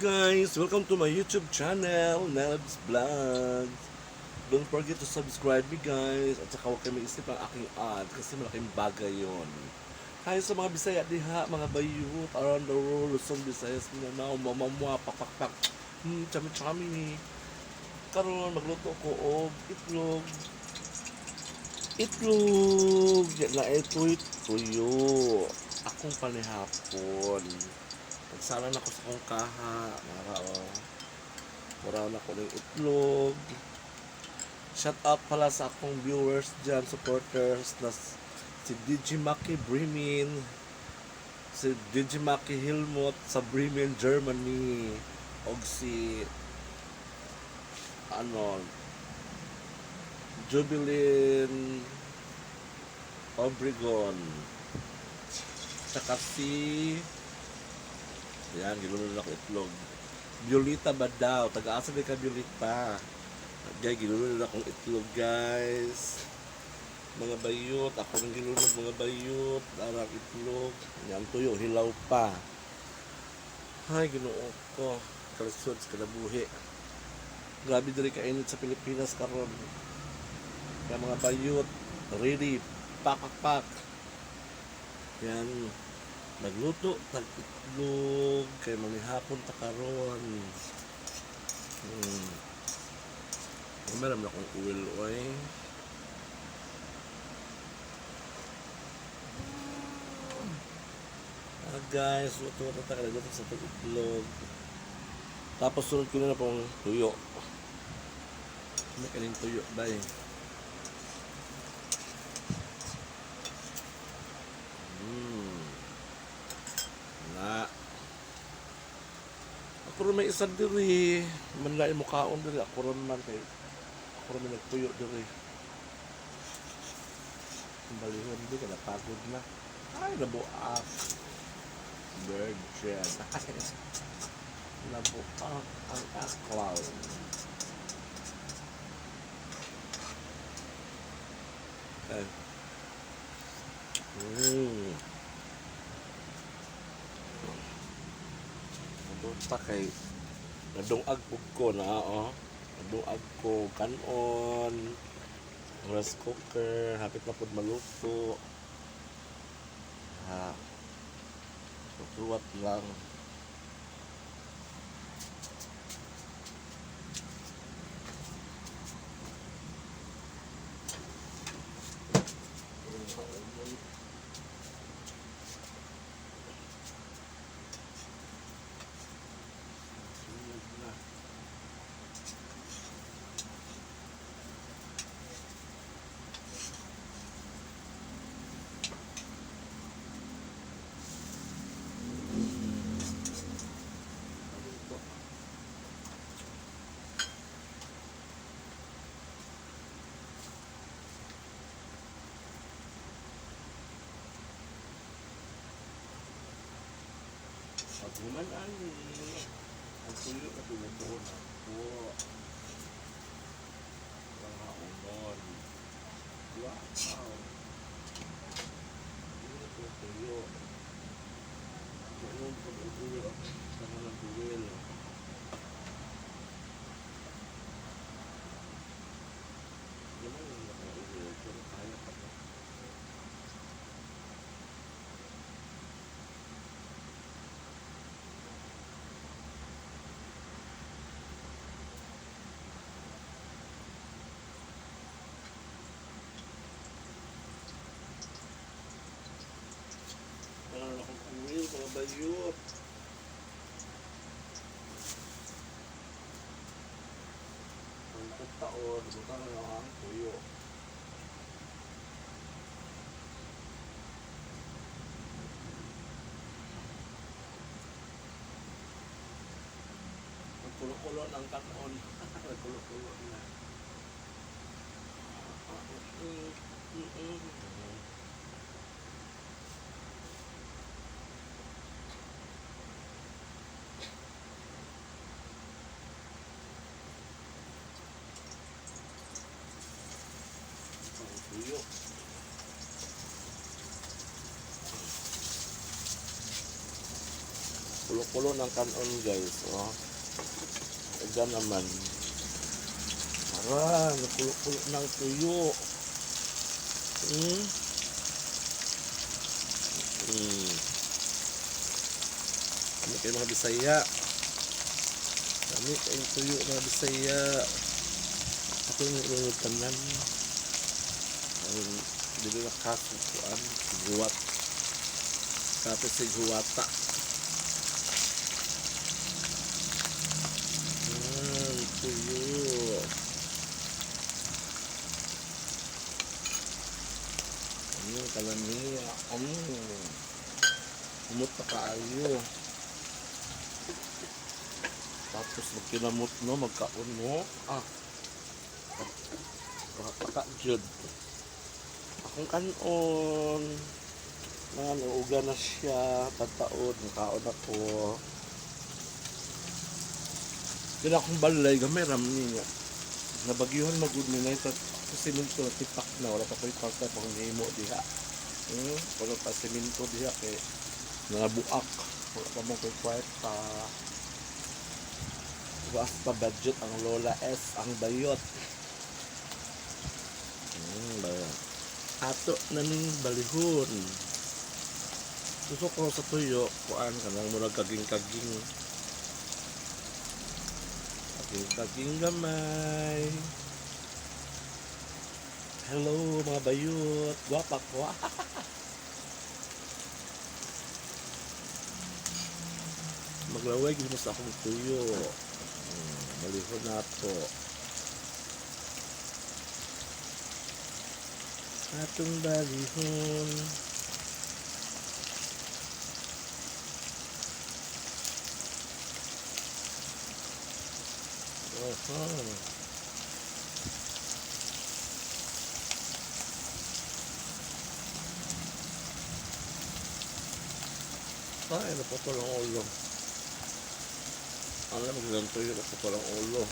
Guys! Welcome to my YouTube channel, Nelbs Vlogs. Don't forget to subscribe me, guys. At saka huwag kayo mag-isip ang aking ad kasi malaking bagay yon. Hi sa mga Bisaya diha, mga bayut around the world, Luzon, Visayas, Mindanao, mamamwa, pakpakpak, chami chami. Karon magluto ko og itlog. Itlog! Yan na ito'y tuyo. Akong panihapon. Nagsala na ko sa akong kaha. Mara oh. Mura na ko ng itlog. Shout out pala sa akong viewers dyan, supporters na si DJ Maki Bremen, si DJ Maki Hilmot sa Bremen, Germany, og si ano Jubilin Obregon, tsaka si yan, gilunod ako itlog. Violita ba daw? Taga-asa di ka, Violita? Guys, gilunod akong itlog, guys. Mga bayot, ako nang gilunod, mga bayot. Arang itlog. Yan, tuyo, hilaw pa. Ay, Ginoo ko. Kalisod sa kinabuhi. Grabe diri kainit sa Pilipinas karon. Kaya mga bayot, ready, pak, pak, pak. Yan, nagluto, tag-itlog, kay manihapon ta karon. Meron na akong oil, oy. Ah, guys, luto na tayo, luto sa tag-itlog. Tapos sunod ko na pong tuyo. May kaning tuyo, bay. Na. Ako rin may isa diri. Manlain mo kaon diri. Ako rin man kay ako rin may nagtuyo diri. Ang balihon di ka napagod na. Ay, nabuak. Virgin. Nabuak ang aklaw. Okay. Nabuta kay nadungag pug ko na oh. Nadungag ko kanon. Rice cooker, hapit na pud maluto. Ha. Susuwat lang. Sunod na. Maluto. Pag human ani, ang tuyo na tinutuon ako. Walang haunon. Wow. Hindi na ito tuyo. Ganun pag ang tuyo. Sama ng tuwil. Naman yung nakauwi, pero kaya pa ba? Meron akong oil, mga bayot. Ang taon, butang na ang tuyo. Nagkulo-kulo ng kanon. Nagkulo-kulo na. Ang tuyo. Kulo. Kulo-kulo ng kanon, guys. Oh. Aga naman. Tara, nakulo-kulo ng tuyo. Kami kayo, mga Bisaya. Kami kayong tuyo, mga Bisaya. Ako yung ilunod tanan. Ang dili na kasukuan. Guwat. Kape sa guwata. Ah, tuyo. Ano, kalamiya. Ano? Umot na kaayo. Tapos magkinamot, no, magkaon, no. Ah. Pakapaka jud. Akong kanon. Mga nauga na siya. Tataon. Nakaon ako. Kaya akong balay, gamay ram niya. Nabagyuhan magud ni na sa simento na tipak na wala pa ko'y kwarta pang nihimo diha. Wala pa simento diha kay nabuak. Wala pa mo ko'y kwarta. Basta budget ang Lola S ang bayot. Ba. Ato na ning balihon. Gusto ko sa tuyo, kuan kanang murag kaging-kaging. Kaging-kaging gamay. Hello, mga bayot. Gwapa ko. Maglaway gid mo sa akong tuyo. Balihon na to. Atong balihon. Oho. Ay, naputol ang ulo. Alam mo, ganito yun, naputol ang ulo.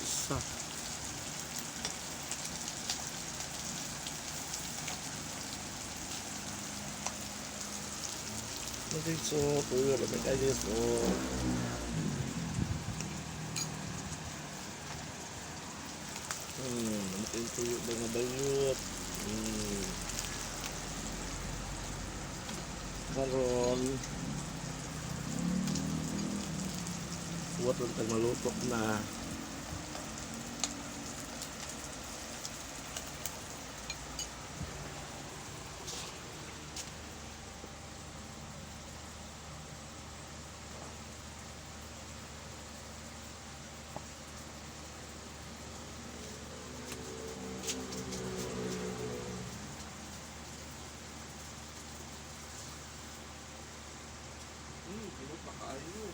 Isa. Okay, so, tuyo, lamig kayo, so. Namatay yung tuyo ba nga bayot? Karon, buhat lang tag malutok na. Pinot pa kaayo.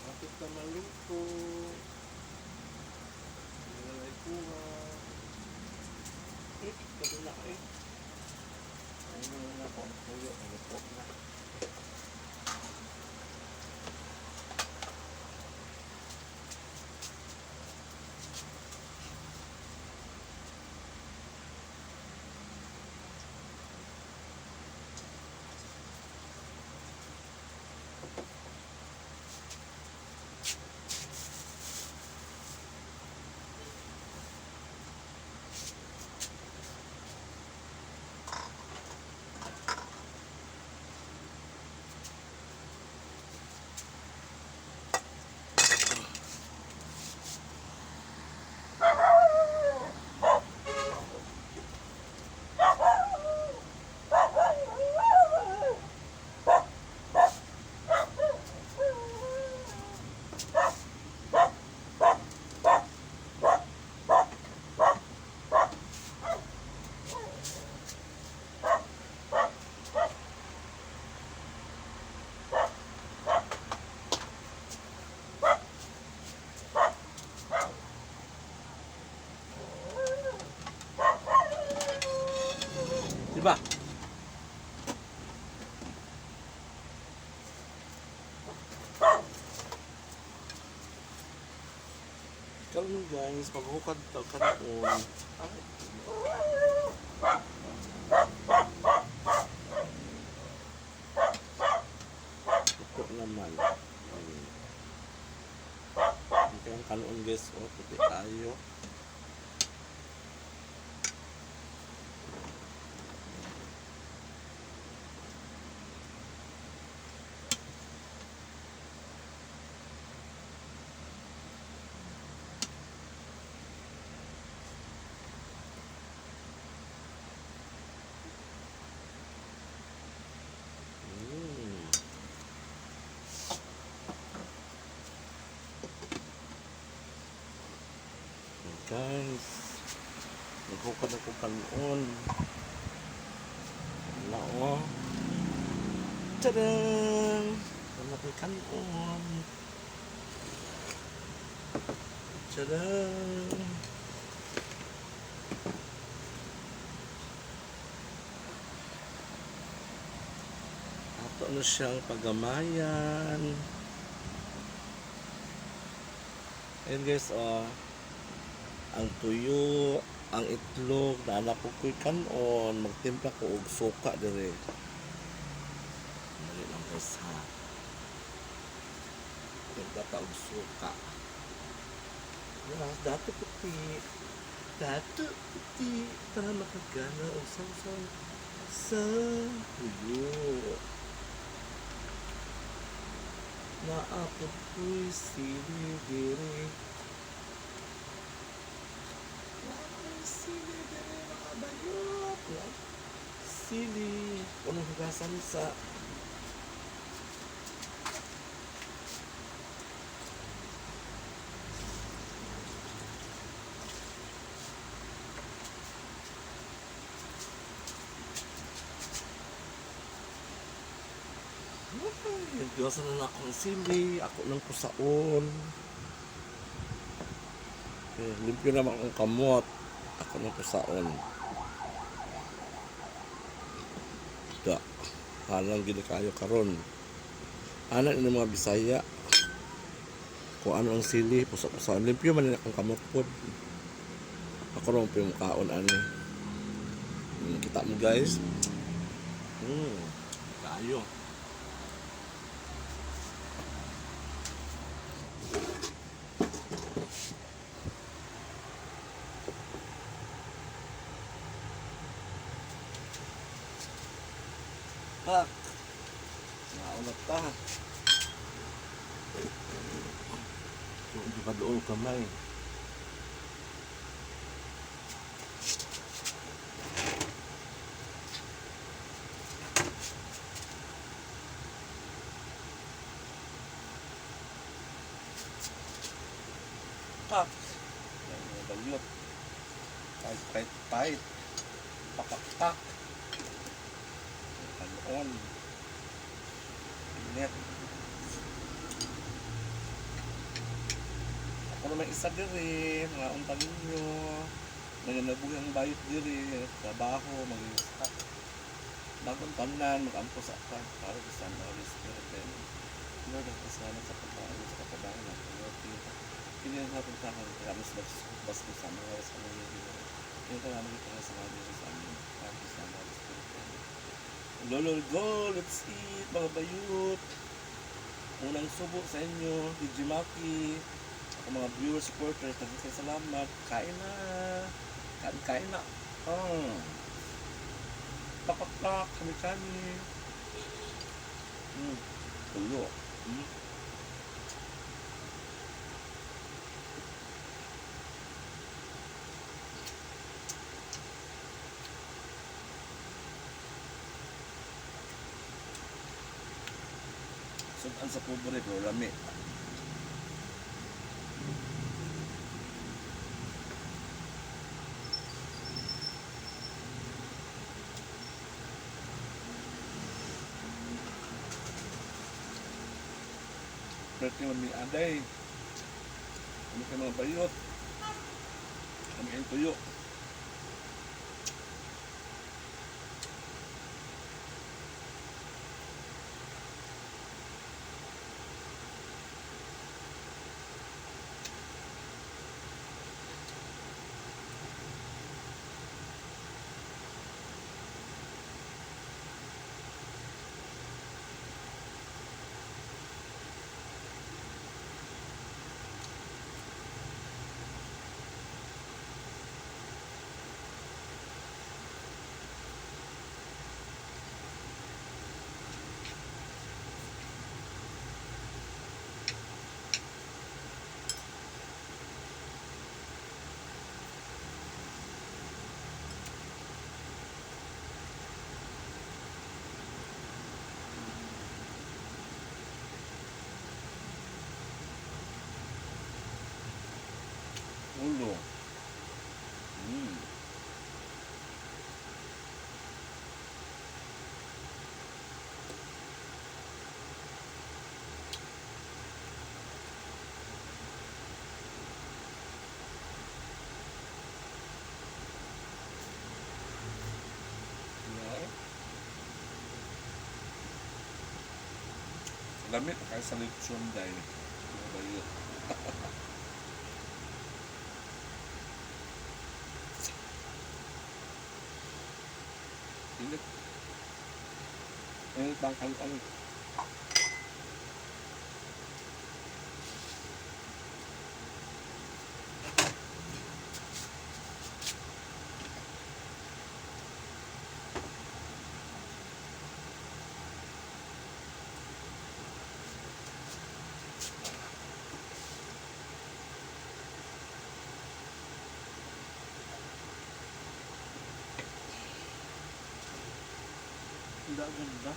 Bakit ka maluto? Hindi kuha. Eh, gabi na eh. Ano na ako, ang tuyo, ano po na. Diba? Karon guys, maghukad ta kanon. Ay. Ito naman. Ito ang kanon guys. Oh, puti tayo. Mm. Guys, naghukad ako kanon. Wala oh. Tadam! Wala ko'y kanon. Tadam! Ato na siyang pagamayan. Ayun guys, oh. Ang tuyo, ang itlog, naana ko ko'y kanon, magtimpla ko og suka dire. Dali lang guys ha. Timpla ta og suka. Wala, dato puti. Dato puti para makagana og sawsaw sa tuyo. Naapod ko'y sili diri. Naapod sili diri mga bayot. Sili. Unong hugasan sa Hugasan na akong sili. Ako lang kusaon. Okay, limpyo naman akong kamot. Ako lang kusaon. Da. Halang gini kayo karon. Ana ni mga Bisaya. Kung ano ang sili, pusa-pusaon. Limpyo man akong kamot pod. Ako ron po yung kaon ani. Kita mo guys. Kayo. Pak. Nauna ta. So, hindi pa doon kamay. Pak. Yan, mga bayot. Tight, tight, tight. Pakakpak. Kanon. Init. Ako naman isa diri, mga unta ninyo. Naganabuhi ang bayot diri, trabaho, mag bagong tanan, mag-ampo sa ka, para sa Holy Spirit. Amen. Lord, ang kasalanan sa pagkain sa kapabahan natin. Lord, tingin ang kapuntahan, kaya mas bas mo sa mga sa mga Ginoo. Tingin ka namin ito sa mga Diyos sa amin. Para sa Holy Spirit. Amen. Lolo, go! Let's eat, mga bayot! Unang subo sa inyo, DJ Maki, ako mga viewers, supporters, daghang salamat. Kain na! Kain, kain na! Oh. Pakakpak, kami-kami. Tuyo. Sudan sa pobre, pero lami. Pwede man may aday. Kami kayo mga bayot. Kami kayong tuyo. Lamit kay sa lechon dahil. Ano ba yun? Init. Init ang kaluan. Hindi, ganda.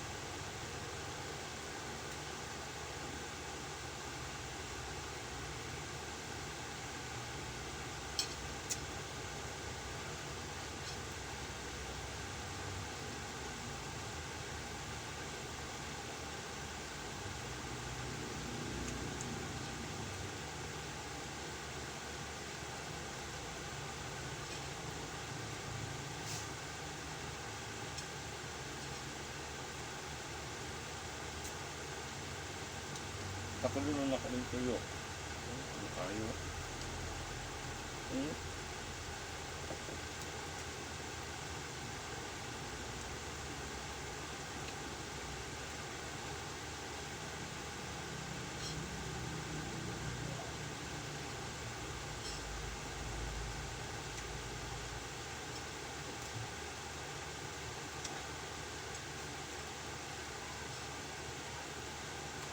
Patuloy na ako ng tuyo. Ano kayo?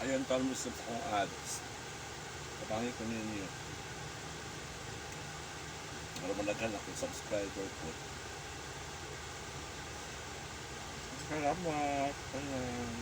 Ayan, talong sa akong ads. Kapangin ko ninyo. Para malaghan ako subscriber ko. Salamat. Ayan.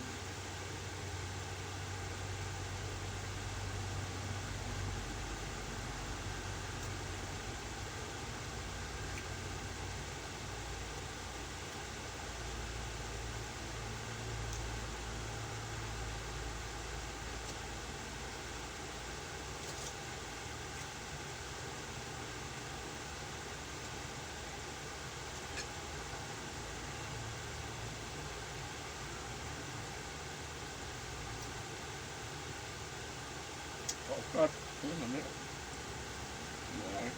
Kaukat. Ano naman? Yeah.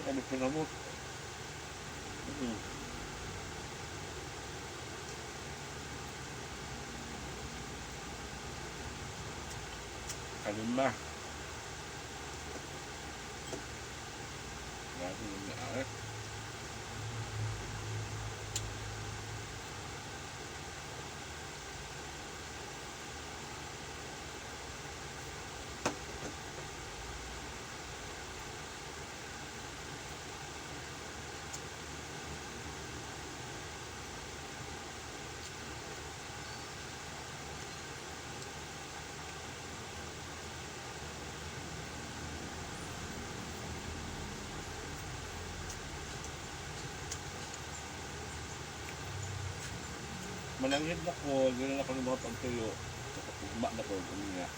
Ano pa na mo? Kalima. Grabe yung naari. Mananghid na ko, gano'n ako ng mga pagtuyo. Ugma na ko, niya.